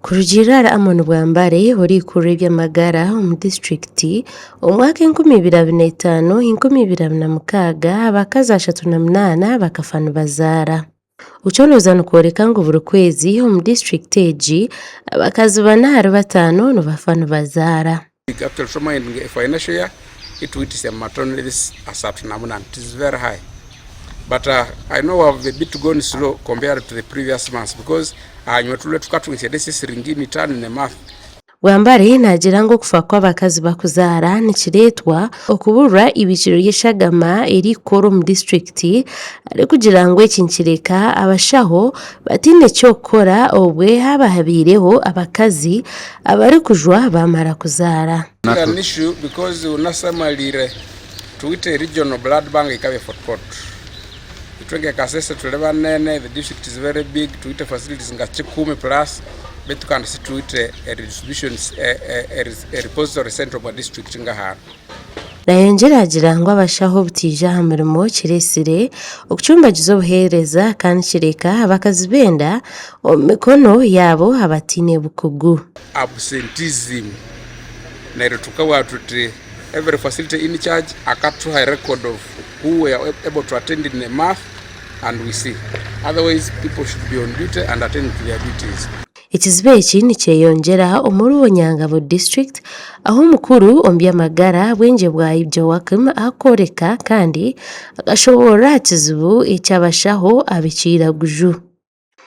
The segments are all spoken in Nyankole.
Kurugiirira ahari Amon Bwambare, orikukurira eby'amagara omu disiturikiti, omu mwaka 2025, 2026 abakazi 38 bakafa nibazaara. Okucondooza nikworeka ngu buri kwezi omu disiturikiti egi, abakazi bana ahari bataano nibafa nibazaara. But I know we have a bit gone slow compared to the previous months because ahanyima turiyo tukatungisa esiringi mitano in a month. Bwambare naagira ngu okufa kw'abakazi bakuzaara nikireetwa okuburwa eibikiro ry'eshagama erikukora omu disiturikiti arikugira ngu eki nikireka abashaho bataine ky'okukora obwe haaba habaireho abakazi abarikujwa baamara kuzaara. An issue because unasamalire Tuwite regional blood bank ikabe Fort Port. Itwe nke Kasese turi banene, the district is very big, tuwite facilities nka kikumi plus beitu kandi situwite a distribution a repository center omu district nga hanu. Nayongyera agira ngu abashaho obutaija aha murimo kireetsire okucumbagiza obuheereza kandi kireka abakazi b'enda omu mikono yaabo abataine bukugu. Absenteeism neryo tukabugha tuti Every facility in charge akatuha a record of who were able to attend in a month and we see. Otherwise people should be on duty and attend to their duties. Ekizibu eki nikyeyongyera omuri Bunyangabo district ahu omukuru omu by'amagara Bwengyebwayi Joachim arikworeka kandi akashoboorora aha kizibu eky'abashaho ab'ekiiraguju.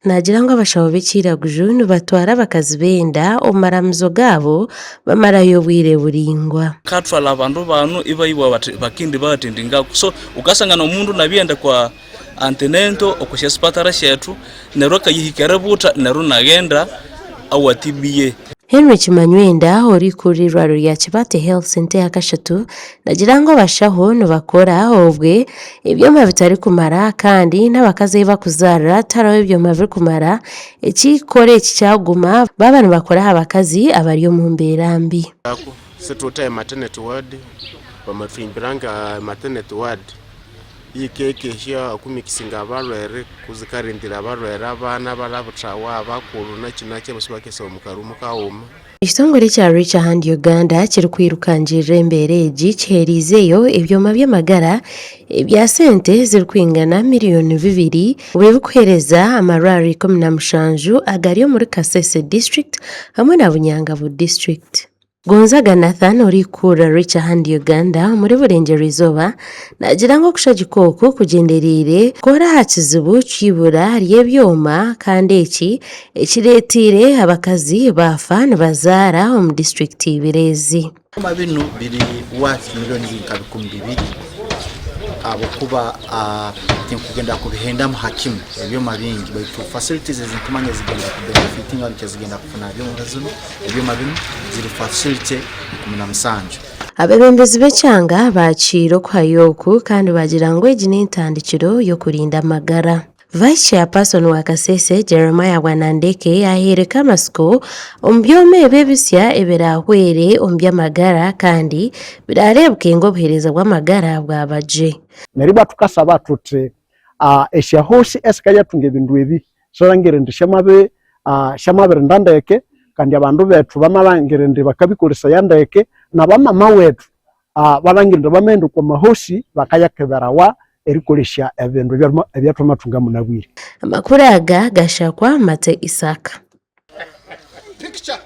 Naagira ngu abashaho b'ekiiraguju nibatwara abakazi b'enda omu maramizo gaabo bamarayo obwire buraingwa. Katwala abandu banu ibaibwa bati bakindi baatendingaku so okasangana omundu nabyenda kwa antenatal okwa syasipatara syethu neryo akayihikira buta neryo inaghenda awatibiye. Henry Kimanywenda orikukurira eirwariro rya Kibaate Health Centre eyakashatu nagira ngu abashaho nibakora obwe ebyoma bitarikumara kandi n'abakazi ahu barikuzaarira tihariho ebyoma birikumara ekikukora eki kyaguma baaba nibakora aha bakazi abari omu mbeera mbi. Situta maternity ward bamatwimbira nga maternity ward yikekehya okumixinga abarwaire kuzikarindira abarwaire abaana abarabuthawa abakuru naki naki abosi bakesa omu karumu kaghuma. Ekitongore ekya Reach A Hand Uganda kirikwirukangirira embeera egi kiheereizeyo ebyoma by'amagara ebya sente zirikwingana miriyoni bibiri ebirikuheereza amarwariro 17 agari omuri Kasese district hamwe na Bunyangabu district. Gonzaga Nathan orikukurira Reach A Hand Uganda omuri Burengyerwa Izooba naagira ngu okushagika oku kugyendereire kukora aha kizibu ky'eibura ry'ebyoma kandi eki ekireeteire abakazi baafa nibazaara omu disiturikiti ibiri ezi. Ebyoma binu biri worth millions nka 2000 ahabwokuba tinkugenda kubihendamu ha kimu ebyoma bingi baitu facilities ezinkumanya ezigenda kubenefitinga nikyo zigenda kufuna ha byoma zinu. Ebyoma binu ziri facility 17. Abeebembezi b'ekyanga baakiire okuhayo oku kandi baagira ngu egi n'entandikiro y'okurinda amagara. Vice Chairperson wa Kasese, Jeremiah Bwanandeke yaaheereka amatsiko omu byoma ebi ebisya ebiraahwere omu by'amagara kandi biraareebeke ngu obuheereza bw'amagara bwaba gye. Neryo ibwa tukasaba tuthi esyahosi esikayathunga ebindu ebi Sirangira indi syamabi syamabirinda ndeke kandi abandu bethu bamalhangira indi bakabikolesaya ndeke, nabamama wethu balhangira indi bamaghenda okwa mahosi bakayakeberawa erikolesya ebindu ebyathwamathunga munabwire. Amakuru aga gashakwa Mate Isaac. Picture.